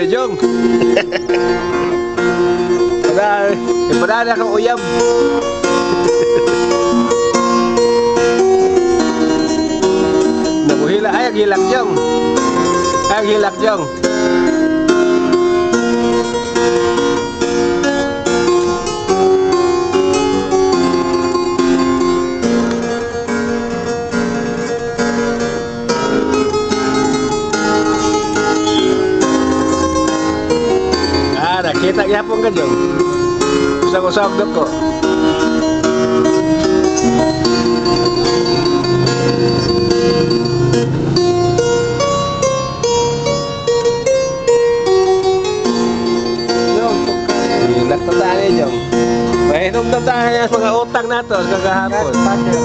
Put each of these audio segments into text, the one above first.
Ari, Jong. Wala, wala na akong uyab. Nabuhila, ay, ang hilak, Jong. Ay, ang hilak, Jong. Ah, nakita gyapon ka, Jong. Usag-usag ko. Jong, Hilak na tayo, Jong. Mahinumdum tayo sa mga utang nato sa kagahapon. Godfather.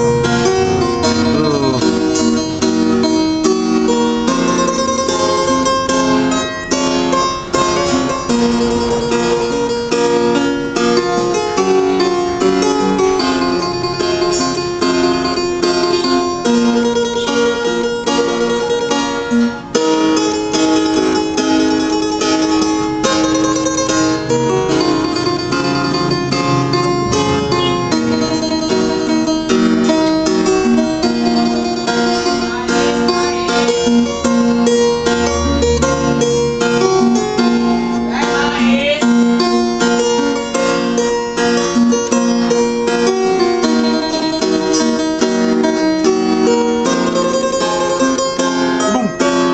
Boom!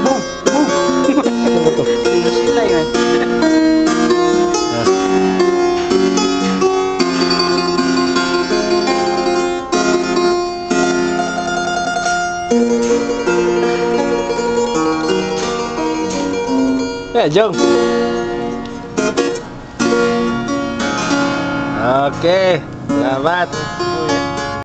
Boom! Boom! Ano to? Sila yun. Ah. Yeah, Jong. Okay, salamat.